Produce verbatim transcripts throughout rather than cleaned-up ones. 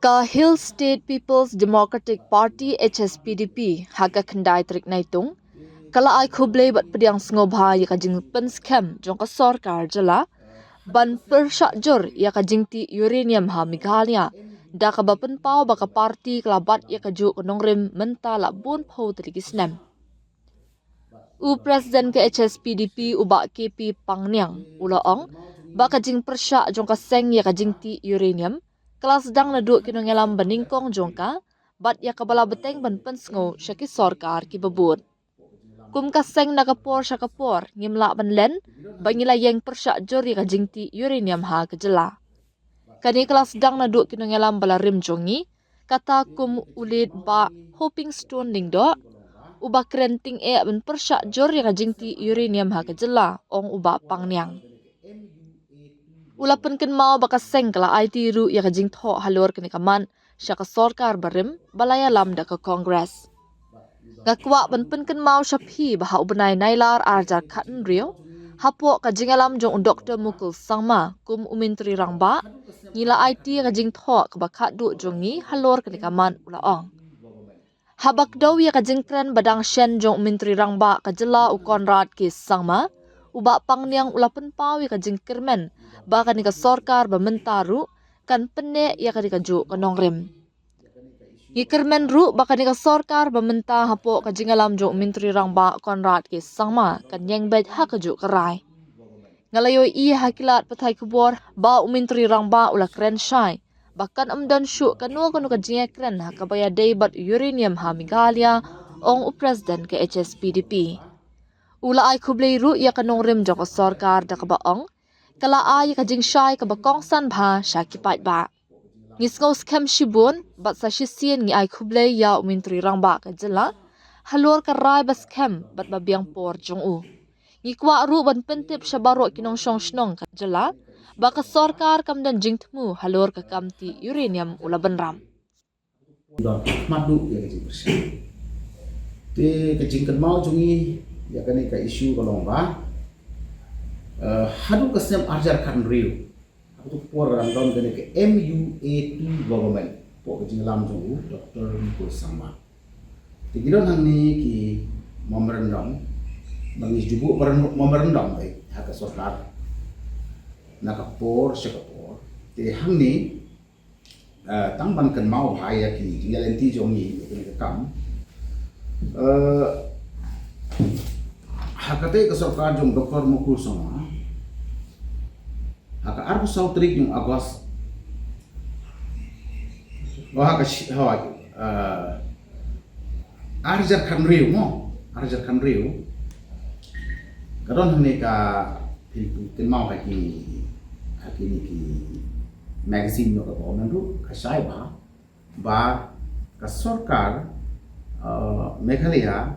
Ka Hill State People's Democratic Party, H S P D P, ha ka khyndai tarik Naitung, ka la ai khublei bad pdiang sngewbha ïa ka jingpynskhem jong ka sorkar jylla ban pyrshah jur ïa ka jingtih uranium ha Meghalaya, da kaba pynpaw ba ka party ka la bat ïa kajuh ka nongrim mynta la bun phew tylli ki snem. U President ka H S P D P, u Bah K P Pangniang, u la ong ba ka jingpyrshah jong ka seng ïa ka jingtih uranium ka la sdang naduh ki nongïalam banyngkong jong ka, bad ïa kaba la bteng ban pynsngew sha ki sorkar kiba bud. Kum ka seng, na ka por sha ka por ngim lah ban len ba ngi la ïeng pyrshah jur ïa ka jingtih uranium ha ka jylla. Kane ka la sdang naduh ki nongïalam ba la rim jong ngi, kata kum u late Bah Hoping Stone Lyngdoh, uba kren tyngeh ban pyrshah jur ïa ka jingtih uranium ha ka jylla, ong u Bah Pangniang. U la pynkynmaw ba ka seng ka la aiti ruh ïa ka jingthoh halor kane ka mat sha ka sorkar barim ba la ïalam da ka Congress. Nga kwah ban pynkynmaw sha phi ba ha u bnai Nailar arhajar khathynriew, hapoh ka jingïalam jong u Doktor Mukul Sangma kum u Myntri Rangbah, ngi la aiti ïa ka jingthoh kaba khatduh jong ngi halor kane ka mat, u la ong. Haba kdew ïa ka jingkren ba dang shen jong u Myntri Rangbah ka jylla, u Conrad K Sangma, u Bah Pangniang u la pynpaw ïa ka jingkyrmen ba kane ka sorkar ba mynta ruh kan pynneh ïa kane kajuh ka nongrim. Ngi kyrmen ruh ba kane ka sorkar ba mynta hapoh ka jingïalam jong u Myntri Rangbah Conrad K Sangma kan ïeng beit ha kajuh ka rai. Nga la ïohi ha ki lad pathai khubor ba u Myntri Rangbah u la kren shai ba kan ym don shuh kano kano ka jingïakren ha kaba ïadei bad uranium ha Meghalaya, ong u President ka H S P D P. U la ai khublei ruh ïa ka nongrim jong ka sorkar da kaba ong ka la ai ïa ka jingshai kaba kongsan bha sha ki paidbah. Ngi sngewskhem shibun bad sa shisien ngi ai khublei ïa u Myntri Rangbah ka jylla halor ka rai ba skhem bad ba biang por jong u. Ngi kwah ruh ban pyntip sha baroh ki nongshong shnong ka jylla ba ka sorkar kam don jingthmu halor ka kam tih uranium, u la bynrap. Don khmat duh ïa ka jingpyrshah. Te ka jingkynmaw jong ngi ïa kane ka issue ka long ba, eh, haduh ka snem arhajar khathynriew, ha kato ka por ka dang don kane ka M U A two government, hapoh ka jingïalam jong u Doktor Mukul Sangma. Te ki don hangne ki memorandum, ba ngi ju buh memorandum beit ha ka sorkar na ka por sha ka por. Te hangne, eh, tang ban kynmaw bha ïa ki jingïaid lynti jong ngi ïa kane ka kam. Eh, ha katei ka sorkar jong Doktor Mukul Sangma, ha ka arphew saw tarik jong August, oh, ha ka shi-, ha, eh, arhajar khathynriew mo, arhajar khathynriew, ka don hangne ka, phi kynmaw ha ki, ha kine ki magazine jong ka government ruh, ka shai bha ba ka sorkar, eh, Meghalaya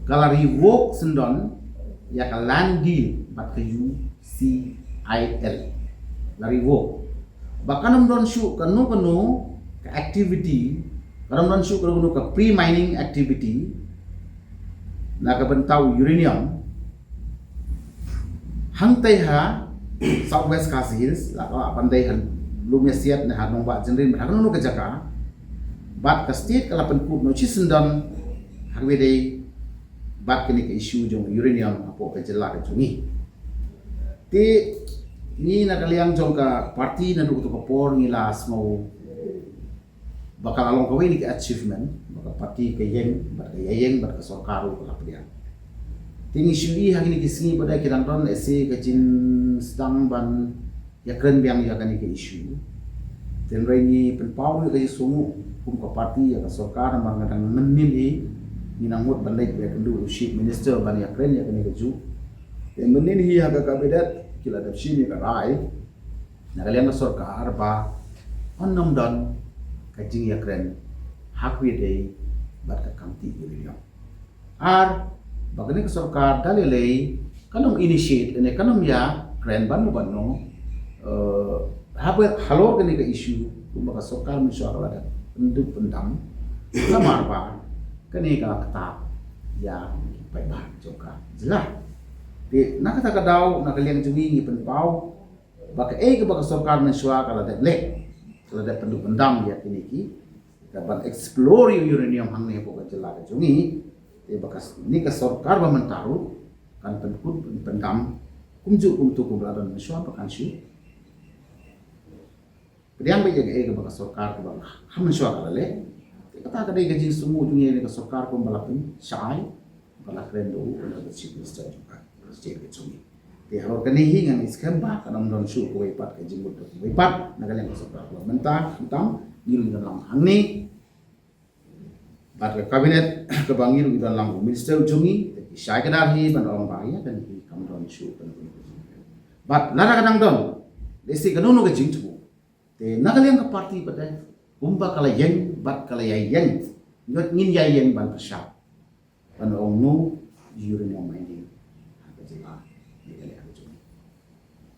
ka la revoke syndon ïa ka land deal bad ka U C I L. La revoke. Ba kan ym don shuh kano kano ka activity, kan ym don shuh kano kano ka pre-mining activity na ka bynta u uranium hangtei ha South West Khasi Hills, la ka ban dei ha Lumiasiat ne ha Nongbah Jynrin, ha kano kano ka jaka, bad ka state ka la pynkut noh shisyndon ha kaba ïadei bad kane ka issue jong uranium hapoh ka jylla ka jong ngi. Te ngi na ka liang jong ka party naduh kato ka por ngi la sngew ba ka la long kawei na ki achievement, ba ka party ka ïeng, bad ka ïaïeng, bad ka sorkar ruh ka la pdiang. Te ngi shu ïohi ha kine ki sngi ba dei ki dang don, eh, sa ka jingsdang ban ïakren biang ïa kane ka issue. Te hynrei ngi pynpaw ïa ka jingsngewnguh kum ka party ïa ka sorkar, namar nga dang mynnin hi, ngi nang mut ban leit ïakynduh u Chief Minister ban ïakren ïa kane kajuh. Te mynnin hi ha ka cabinet ki la dep shim ïa ka rai na ka liang ka sorkar ba yn nym don ka jingïakren ha kaba ïadei bad ka kam tih uranium. Ar ba kane ka sorkar da lei lei kan ym initiate lane kan ym ïakren bad no bad no, eh, haba halor kane ka issue, kumba ka sorkar mynshuwa ka la dep pyndep pyndam, namar ba kane ka la ktah ïa ki paidbah jong ka jylla. Te na kata ka daw, na ka liang jong ngi ngi pynpaw ba kaei kaba ka sorkar mynshuwa ka la dep leh, Ka la dep pynduh pyndam ïa kine ki, ka ban explore ïa u uranium hangne hapoh ka jylla ka jong ngi. Te ba ka, kane ka sorkar ba mynta ruh kan pynkut pyndam kumjuh kumto kumba la don mynshuwa ba kan shu pdiang beit ïa kaei kaba ka sorkar kaba ha mynshuwa ka la leh. Te kata ka dei ka jingsngew jong ngi, ïa kane ka sorkar kumba la pynshai, ba la kren da u, u Chief Minister jong ka state ka jong ngi. Te halor kane hi ngan ïa skhem ba kan ym don shuh kawei pat ka jingmut da kawei pat na ka liang ka sorkar kaba mynta. Khamtam ngi ruh ngi don lang hangne bad ka cabinet kaba ngi ruh ngi don lang, u minister u jong ngi, te ki shai kdar hi ban ong ba ïa kane hi kam don shuh kano kano ka jingmut. Bad lada ka dang don, lehse kano kano ka jingthmu, te na ka liang ka party pat, te kumba ka la ïeng bad ka la ïaïeng, ngin ïaïeng ban pyrshah ban ong no uranium mining.